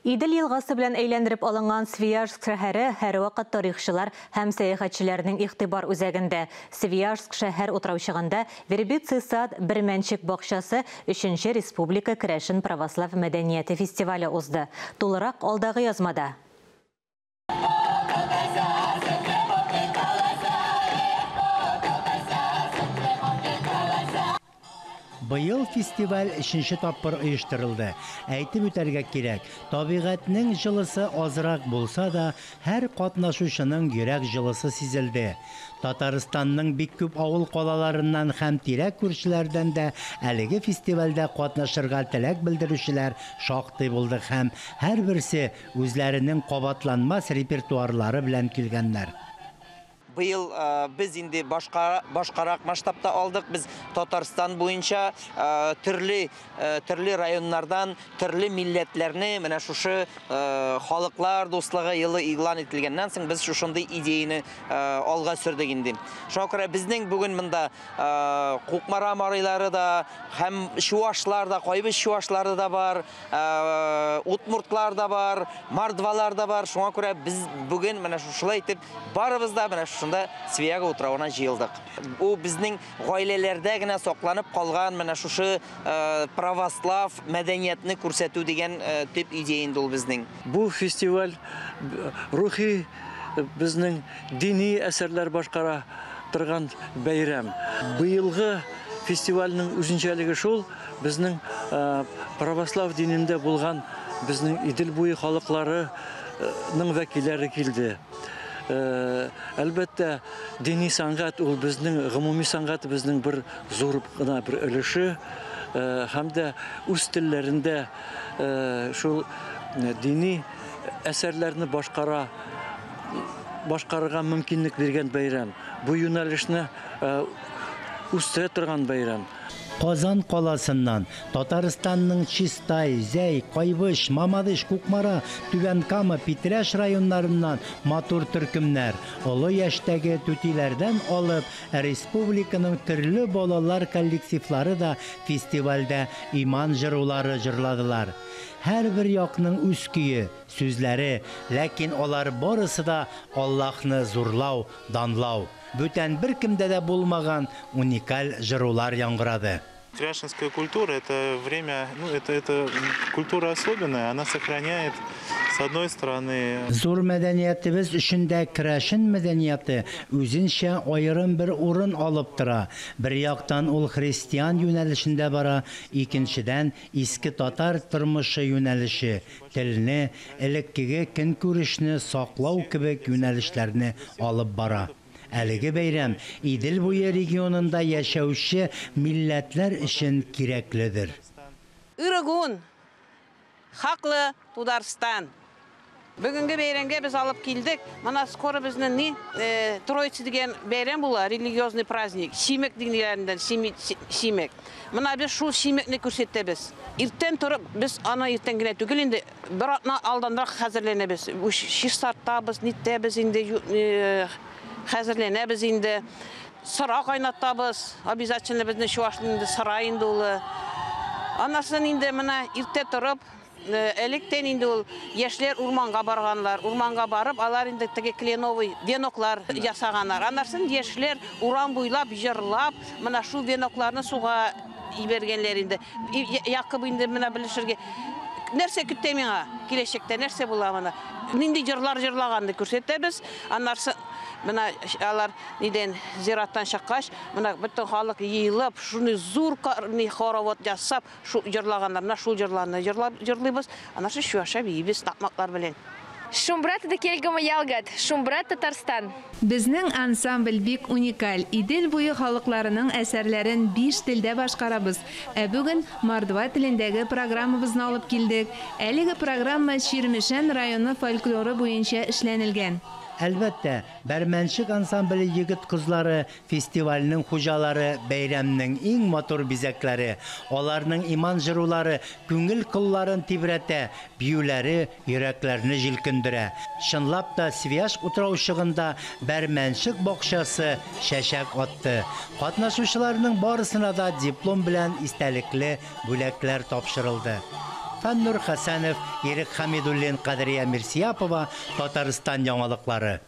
Идел елгасы белән әйләндереп алынган Свияжск шәһәре һәрвакыт тарихчылар һәм сәяхәтчеләрнең игътибар үзәгендә. Свияжск шәһәр утраучыгында Вербицый сад Бермәнчек бакчасы 3нче республика керәшен православ мәдәнияте фестивале узды. Тулырак алдагы язмада. Быел фестиваль 3нче тапкыр оештырылды. Әйтеп үтәргә кирәк, табигатьнең җылысы азрак булса да, һәр катнашучының йөрәк җылысы сизелде. Татарстанның бик күп авыл калаларыннан һәм тирә күршеләрдән дә әлеге фестивальдә катнашырга теләк белдерүчеләр шактый булды һәм һәрберсе үзләренең кабатланмас репертуарлары белән килгәннәр. Быел без инде башкарак масштабта алдык. Без Татарстан буенча төрле районнардан төрле милләтләрне менә шушы халыклар дуслыгы елы игълан ителгәннән соң без шушындый идеяне алга сөрдек инде. Шуңа күрә безнең бүген монда Кукмара марилары да һәм чуашлар да, Кайбыч чуашлары да бар, удмуртлар да бар, мордвалар да бар. Шуңа күрә без бүген менә шушылай итеп барыбыз да менә шушында Свияга утравына җыелдык. Бу безнең гаиләләрдә генә сакланып калган менә шушы православ мәдәниятне күрсәтү дигән төп идея инде ул безнең. Бу фестиваль рухи безнең дини әсәрләр башкара торган бәйрәм. Быелгы фестивальнең үзенчәлеге шул, безнең православ динендә булган безнең Идел буе халыкларының вәкилләре килде. Әлбәттә, дини сәнгать ул безнең гомуми сәнгатебезнең бер зур гына бер өлеше, һәм дә үз телләрендә шул дини әсәрләрне башкарырга мөмкинлек биргән бәйрәм. Бу юнәлешне үстерә торган бәйрәм. Казан каласыннан Татарстанның Чистай, Зәй, Кайбыч, Мамадыш, Кукмара, Түбән Кама, Питрәш районнарыннан матур төркемнәр, олы яшьтәге түтиләрдән алып республиканың төрле балалар коллективлары да фестивальдә иман җырулары җырладылар. Һәрбер якның үз көе, сүзләре, ләкин алар барысы да Аллаһны зурлау, данлау. Бүтән бер кемдә дә булмаган уникаль җырулар яңгырады. Кряшенская культура это время, ну, это культура особенная, она сохраняет, с одной стороны... Зур мәдәниятебез өчен дә кряшен мәдәнияте үзенчә аерым бер урын алып тора. Бер яктан ул христиан юнәлешендә бара, икенчедән иске татар тормышы юнәлеше, телне, элеккеге көнкүрешне саклау кебек юнәлешләрне алып бара. Әлеге бәйрәм Идел буе регионында яшәүче милләтләр өчен кирәкледер. Ырыгун, хаклы Тутарстан. Бүгенге бәйрәмгә без алып килдек. Мына скоро безнең ни, Троица дигән бәйрәм була, религиозный праздник. Симек дигәннәрдән симек. Мына без шул симекне күрсәтәбез. Иртән торып без аны иртән генә түгел инде, бер атна алданрак хәзерләнәбез. Чистартабыз, ниттәбез инде, хәзерләнәбез инде. Сыра кайнатабыз. Обязательно безнең чуашның инде сыра инде ул. Аннан инде мына иртә торып, электән инде ул яшьләр урманга барганнар. Урманга барып, алар инде теге кленовый веноклар ясаганнар. Аннан яшьләр урам буйлап җырлап, мына шул венокларны суга ибәргәннәр инде. Якып инде мына белешергә. Нәрсә көтә миңа киләчәктә, нәрсә була мына? Нинди җырлар җырлаганны күрсәтәбез. Аннан мына алар нидән зираттан чыккач, мына бөтен халык йыелып, шуны зур хоровод ясап, шул җырлаганнар, мына шул җырларны җырлыйбыз. Аннан чуаша биибез такмаклар белән. Шумбрат Декельгама Ялгат, Шумбрат Татарстан. Безнең ансамбль бик уникаль. Идел буе халыкларының әсәрләрен 5 телдә башкарабыз. Ә бүген мордва телендәге программабызны алып килдек. Әлеге программа Чирмешән районы фольклоры буенча эшләнелгән. Әлбәттә, Бәрмәнчек ансамбле егет-кызлары, фестивальнең хуҗалары, бәйрәмнең иң матур бизәкләре. Аларның иман җырулары күңел кылларын тибрәтә, биюләре йөрәкләрне җилкендерә. Чынлап та Свияжск утраучыгында Бәрмәнчек бакчасы чәчәк атты. Катнашучыларның барысына да диплом белән истәлекле бүләкләр тапшырылды. Фәннур Хәсәнов, Ирек Хәмидуллин, Кадрия Мирсияпова, Татарстан яңалыклары.